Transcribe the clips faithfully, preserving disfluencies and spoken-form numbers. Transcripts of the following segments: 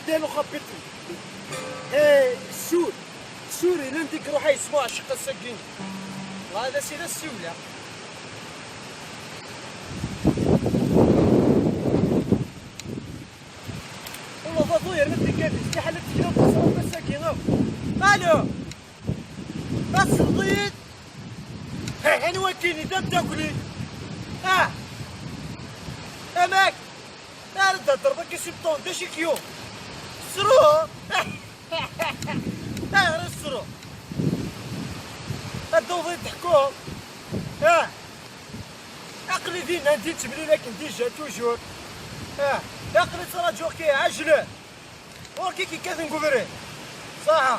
Ddan uxabit. Hey, sur. Sur, yella anda i iruḥ a yesmu aɛciq ass-agi. Wa d asida ssiwla. Ula d aḍu yerna d tikkadit. Liḥala tekla تصرف ass-agi akk. Alo. Taselḍit. Heh, anwa kini d amdakli? Ah. Amek? Ara d-hedreḍ akka s imeṭṭawen d acu i k-yuɣ? Sru. Ayɣer i sru? Ad d-tawḍeḍ ad d-teḥkuḍ? Ah. Aql-i dinna, di ttemlil akken déjà toujours. Ah. Aql-i ttṛaǧuɣ-k, ɛejlen. Ɣur-k i k-yekkaten deg ubrid. Ṣaḥa.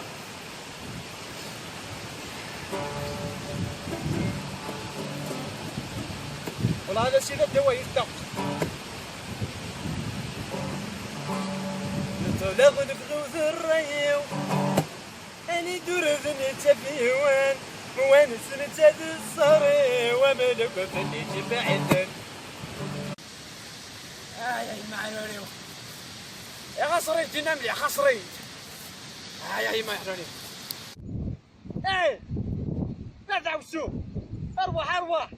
Wala ala sida ddaw ay ttaɣ. Neṭleɣ lebɣi-w d ṛṛay-iw. Ani d-urden ittabiwan. Wan s netta d ṣṣar-iw. Amelek fell-i ttbeɛden. Ay, ay, maɛruriw. Ixaṣ-iyi-d dinna mliḥ, xaṣ-iyi-d. Ay, ay, maɛruriw. Hey! Hada عوسو! ارواح، ارواح!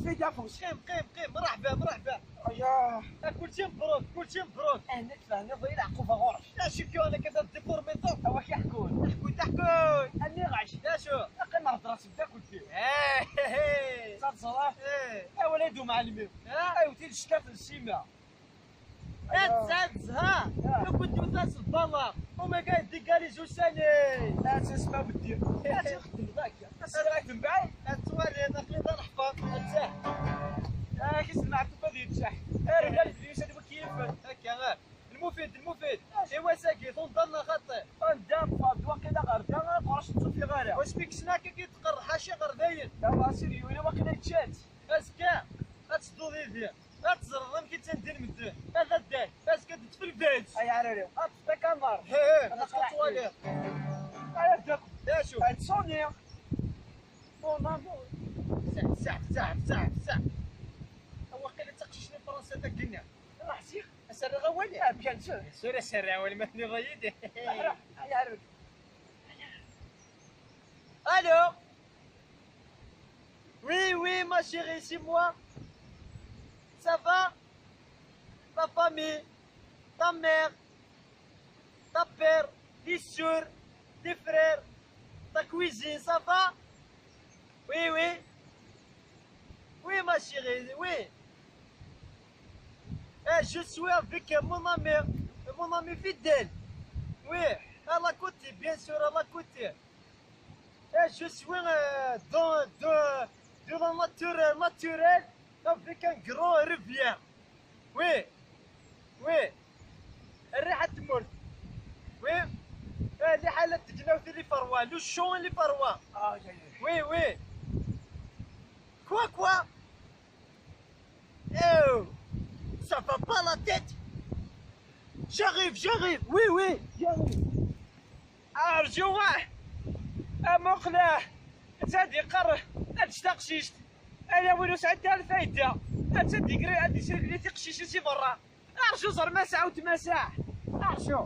Qim, qim, qim, مرحبا، مرحبا! Aya. Kulci mebruk, kulci mebruk! Ahna tfehmiḍ i leɛquba ɣur-k. Acu-k انا كذا ديفورميتو؟ Awa k-iḥkun. Ḥkuy, ḥkuy! Anni ɣac. Acu? Aqim ar d-ras d akk. Eh, eh, eh. Teẓra? Eh. Awal ay d umɛellem-iw. Ah. Ay, wti d cckat n Sima. Eh, tesɛiḍ zzha. Ah. Akk d tutas d bala. Oh my God, dégage ussan-i. Ah, tesma beddi. Acu txeddmeḍ akka? Acu txeddmeḍ? Ad twaliḍ, aql-i d aneḥfar. Nettah. Ah, kis n Meɛtub ad yettah. Ah, rewla leflus ad wakifen. Akka, ah. Lmufid, lmufid. Iwa sagi, tunḍerna xaṭi. Anda tfad waqila ɣer da, ɣer ɣur-s ur tt-ufiɣ ara. Wasmi kksen akka ki tqerr ḥaca ɣer dayen. Daba siryu, ila waqila ččan-tt. Azekka, ad tedduḍ yid-i. Ad teẓreḍ amek i ttandin medden. Ad addan, azekka ad d-teflbeḍ. Ay ɛrari, ad teṭṭiq amar. He, he, ad teṭṭwaliḍ. Ay adda. D acu? Ad tsuni. Ton amour. Saɛf, saɛf, saɛf, saɛf, saɛf. Waqila d taqcict n Fransa dagi-nni. Raḥ ziɣ. As-rreɣ awal? Ah, bien sûr. Bien sûr, as-rreɣ awal, ma tenniḍ-iyi-d. Ay ɛrari. Allô? Oui, oui, ma chérie, c'est moi. Ça va? Ta famille, ta mère, ta père, tes sœurs, tes frères, ta cuisine, ça va? Oui, oui. Oui, ma chérie, oui. Eh, je suis avec mon ami, mon ami fidèle. Oui, à la côté, bien sûr, à la côté. Eh, je suis euh, dans, de, de la nature naturelle avec un grand rivière. Oui, oui. الريحة تموت. Oui. Eh, liḥala n tegnawt n liferwa, le champ n liferwa. Oui, oui. Quoi, quoi? Oh, ça va pas la tête? J'arrive, j'arrive. Oui, oui, j'arrive. Arǧu, ah! Amuqel, ah! Ad yeqqar, ad taqcict. Ala win ur sɛint ara lfayda. Ad d-yegri, ad d-yesregli tiqcicin si berra. Arǧu, ẓer Masaɛ weltma Saɛ. Arǧu.